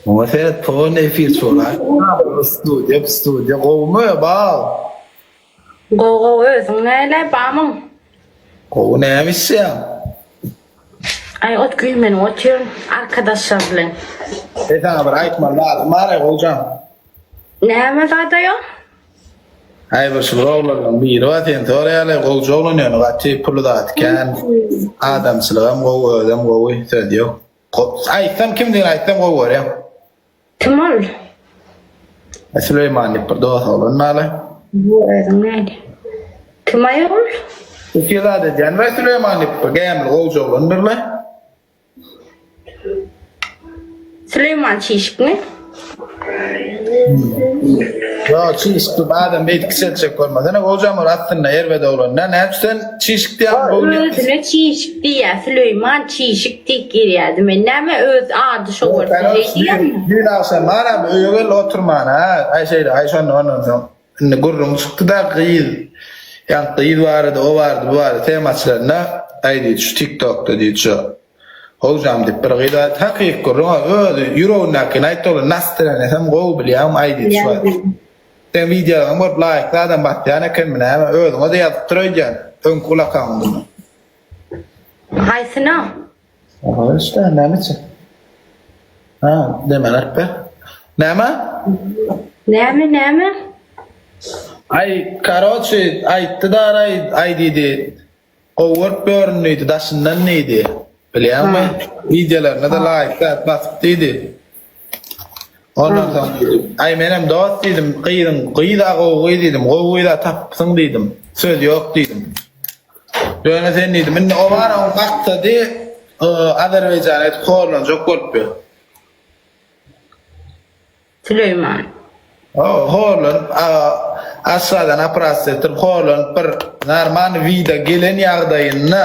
Oňa seret pon efir çolak. Studiýa studiýa gowumy bal? Gowy gowy özüň näle bamyň? Gowy näme işýäň? Aý ot güýmenip otyryn arkadaşlar bilen. E saňa bir aýtmaly zadym bar-aý gowjam. Näme zat aýol? Aý bir şu bir oglanlaň biri bar seni soraýarlar gowja oglan ýöne gaty puly zady kän adamçylygam gowy özem gowy söz ýok. Aýtsam kimdigini aýtsam gowy görýäň. Kim ol? Süleýman diýip bir dos oglan barly. Bu özüň näde? Kim aýol? Iki zat edýän we Süleýman diýip bir gämili gowja oglandyrly. Süleýman çişikmi? Ýok, çişik diýip adam beýdip kiçeltjek bolmasana, gowjam ol aslynda erbet oglan däl. Näme üçin sen çişik diýýäň bu Özüne çişik diýýär, Süleýman çişik diýip girýärdi. Men näme öz ady şo bolsa şeý diýýänmi? Düýn agşam baram öýe geldi oturmana, aý şeýle, aý şonda ondan soň indi gürrüň çykdy-da gyz, ýaňky gyz barada, o bardy, bu bardy tema açylanda, aý diýdi şu TikTokda diýdi şu Gowjam diýip bir gyz aýtdy, hakyky gürrüň a özi ýüregindäkini aýtdy oglan nastreniýasam gowy bilýäňmi aý diýdi şu wagt. Seň wideolaryňy görüp laýk zadam basýan ekenmi näme özüňe-de ýazypdyr öýdýän öňki ulakaňyňda. Haýsyna? Aha işte nämeçe? Ha demän aýtba. Näme? Näme näme? Aý karoçi aýtdy daraý aý diýdi. Gowy görüp ýörün diýdi daşyndan diýdi. Bilýäňmi? Wideolaryna-da laýk zat basyp diýdi. Ondan soň diýdi, aý menem dost diýdim, gyzyň gyz-a gowy gyz diýdim, gowy gyz-a tapypsyň diýdim. Söz ýok diýdim. Ýöne sen diýdim, indi o bar oň maksady Azerbaýjana gidip horlanjak bolup ýör. Süleýman. Hawa, horlanyp, aşgadan operasiýa etdirip, horlanyp bir normalny wida gelen ýagdaýynda,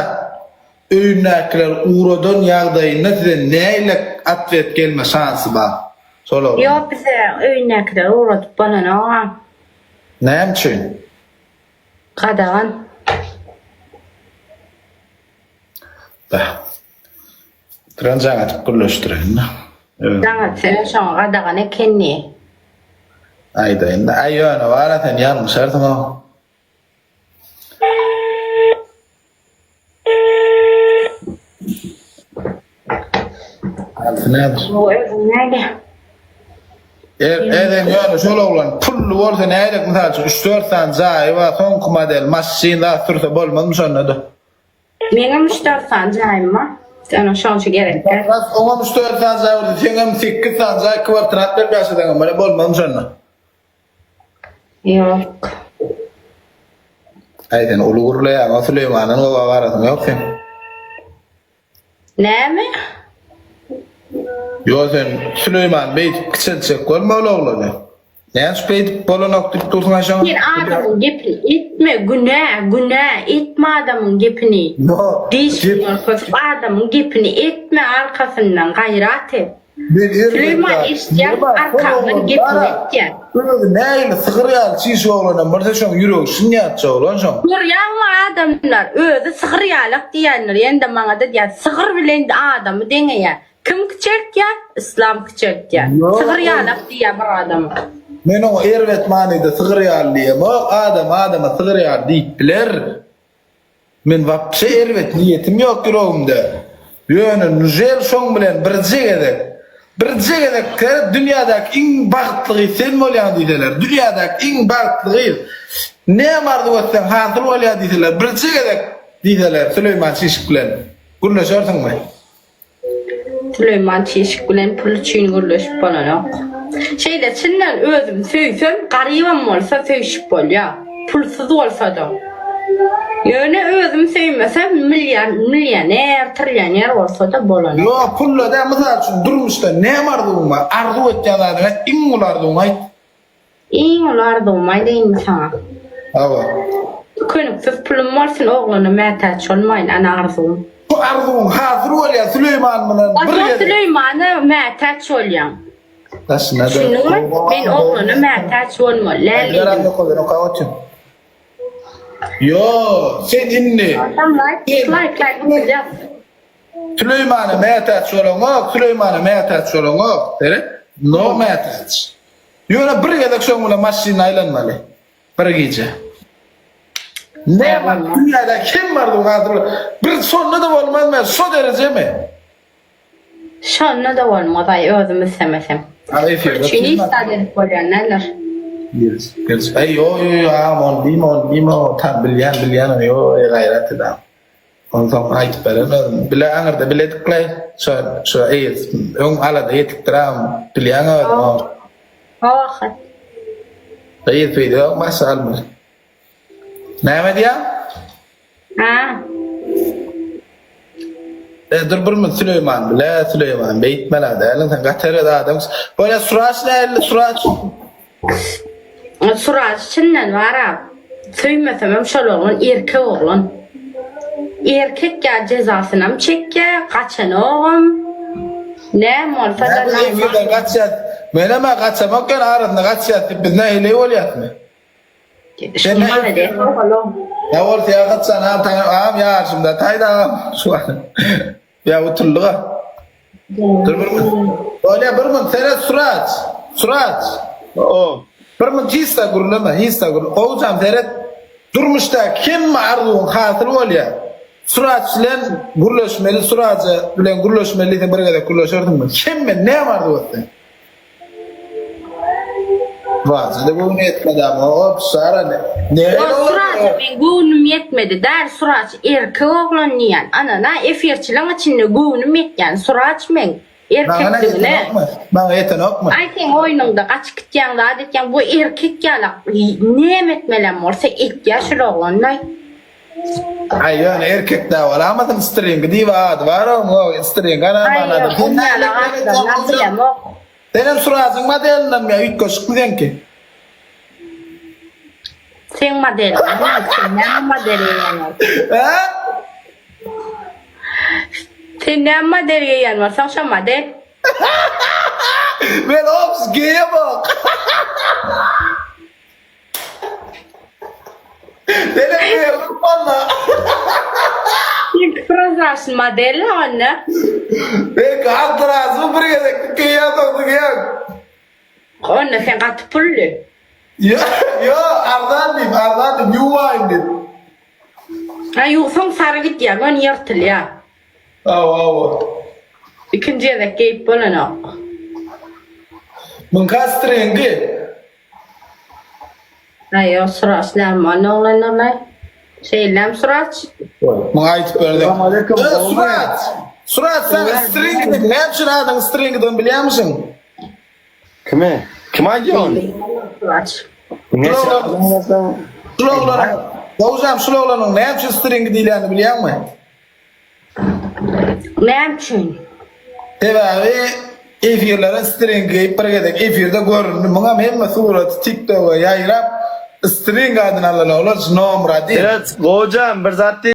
öýündäkiler ugradan ýagdaýynda size nähili otwet gelme şansy bar? Şol oglan. Ýok bize öýündäkiler ugradyp bolanok-a. Näme üçin? Gadagan. Bäh. Turan jaň atyp gürleşdireýin-de. Jaň atsana şoňa gadagan eken diý. Aýdaýyn-da. Aý ýöne bar-a sen ýalňyşarsyň-ow. Alsyn häzir. Gowy özüň näde? Er, eren ýöne şol oglan pully bolsa nädek mysal üçin 3-4 sany jaýy bar, soňky model maşyn zat sürse bolmazmy şonda-da? Meňem üç-dört sany jaýym bar. Ýöne şoň üçin gerek däl. Ras oňam üç-dört sany jaý bolsa, seňem sekiz sany jaý kwartirat berip ýaşasaňam bolýar, bolmazmy şonda? Ýok. Aý sen uly gürleýäň, o Süleýmandan gowa barasyň ýok seň. Näme? Ýo sen Süleýman beýdip kiçeltjek bolma ol oglany. Näme beýdip bolanok diýip dursuň aý şoňa? Sen adamyň gepini etme günä günä etme adamyň gepini. Ýo. Dişiňi görkezip adamyň gepini etme arkasyndan gaýrat et. Men erbet Süleýman zat eşitýäň diýemok, şol arkaňdan oglan gepini bar-a, etýär. Özi nähili sygyr ýaly çiş oglanam bolsa şoň ýüregi şunýatja oglan şoň. Görýäňmi adamlar özi sygyr ýalak diýýändir ýene-de maňada diýýär sygyr bilen adamy deňeýär. Kim kiçeltýär? Yslam kiçeltýär. Ýok, Sygyr ýalak diýýär bir adama. Men oňa erbet manyda sygyr ýaly diýemok, adam adama sygyr ýaly diýip biler. Men wapşe erbet niýetim ýok ýüregimde. Ýöne nužel şoň bilen birje gezek, birje gezek seret dünýädäki iň bagtly gyz sen bolýaň diýseler, dünýädäki iň bagtly gyz näme arzuw etseň hasyl bolýar diýseler, birje gezek diýseler Süleýman Çişik bilen gürleşersiňmi? Süleýman çişik bilen pul üçin gürleşip bolanok. Şeýle çyndan özüm söýsem garybam bolsa söýşüp bolýa. Pulsuz bolsada. Ýöne özüm söýmesem millioner, trillioner bolsada bolanok. Ýok pulda däl mysal üçin durmuşda näme arzuwyň bar arzuw etýän zadyň aýt iň uly arzuwyňy aýt. Iň uly arzuwymy aýdaýynmy saňa? Hawa. Tükeniksiz pulum bolsun, oglana mätäç bolmaýyn, ana arzuwym. Bu arzuwyň hasyl bolýar Süleýman bilen bir Onsoň gezek. Süleýmana mätäç bolýaň. Daşyna-da. Düşündiňmi? Men oglana mätäç bolmaly däl diýdim. Ýokardan okap otyr. Ýo, sen indi. Onsoň laýk, laýk, laýk basylýar. Süleýmana mätäç bolaňok, Süleýmana mätäç bolaňok. Seret. No mätäç. Ýöne bir gezek şoň bilen maşynda aýlanmaly. Bir gije. Näme dünýäde kim bar bu gadyr? Bir şonda-da bolmaz men şo derejemi? Şonda-da bolmaz aý özüm islemesem. Pul üçin hiç zat edip bolýan däldir. Aý ýo ýo ýo agam ony diýme ony diýme o tam bilýän bilýän ony ýo eý gaýrat et agam. Onsoň aýdyp bererin özüm. Bile aňyrda biledikleý şo şo eýesi öň alada ýetikdir agam bilýäň özüň o. Hawa. Gyz peýda ýok maşa almyş. Näme diýýäň? Ha. E, dur bir min Süleýman bile, Süleýman beýtmeli däl, sen gaty erbet adam. Bolýa Suraç nähili Suraç? Suraç çyndan bara. Söýmesemem şol oglan erkek oglan. Erkek ýa jezasynam çekýä, gaçanogam. Näme bolsa-da Näme efirden gaçýas? Menem-ä gaçamok ýöne arasynda gaçýas diýip biz nähili bolýasmy? Sen malades oglan. Ýa bolsa ýa gaçan agam taňa agam ýaryşymda taýda agam şu wagt. Ýa utuldyga. Dur bir min. Bolýa bir min seret Suraç. Suraç. O. Bir min hiç-de gürleme, hiç-de gürle. Gowjam seret. Durmuşda hemme arzuwyň hasyl bolýa. Suraç bilen gürleşmeli, Suraja bilen gürleşmeli diýseň bir gezek gürleşersiňmi? Hemme näme arzuw etseň. Suraja-da göwni ýetmedi ama o Sara ne? O Suraja meň göwnüm ýetmedi däl Suraç erkek oglan diýýän. Ana na efirçileň içinde göwnüm ýetýän Suraç meň erkekligine. Maňa ýetenokmy? Aý seň oýnuňda gaçyp gitýäň zat etýäň bu erkek ýalak näme etmelem bolsa etýä şul oglanlaý. Aý ýöne erkek dä bolamasyn stringi diýip ady bar oň o string Aý ýok ol ýalak adamlar bilemok. Senem Surazyň modelindenmi ýa üýtgeşikmi seňki? Seň modeliňmi? Sen näme model geýýän bolsaň? Hä? Sen näme model geýýän bolsaň şo model. Men ops geýemok. Senem geýemok walla. Seňki prozraçny model onda. Belki Abdyrazymy bir gezeklik geýýän bolsaň geýen. Onda sen gaty pully. Ýo, ýo, arzan diýip, arzan diýip, ýuwaýyn diýip. Ha ýuwsaň sary gidýär, göni ýyrtylýar. Hawa, hawa. Ikinji gezek geýip bolanok. Muňka stringi. Aý ýok Suraç näme oglanlarlaý. Şeýlem Suraç. Muňa aýdyp berdi. Salam Suraç! Suraç sen string diýip näme üçin adyň stringden bilýärmisiň? Kime? Kim aýdýar ony? Suraç. Şul oglanyň, Gowjam şul oglanyň näme üçin string diýilýänini bilýäňmi? Näme üçin? Sebäbi efirlere string geýip bir gezek efirde göründi. Muňam hemme suraty TikToga ýaýrap string adyny alan oglan nomer odin. Seret, Gowjam bir zat diý.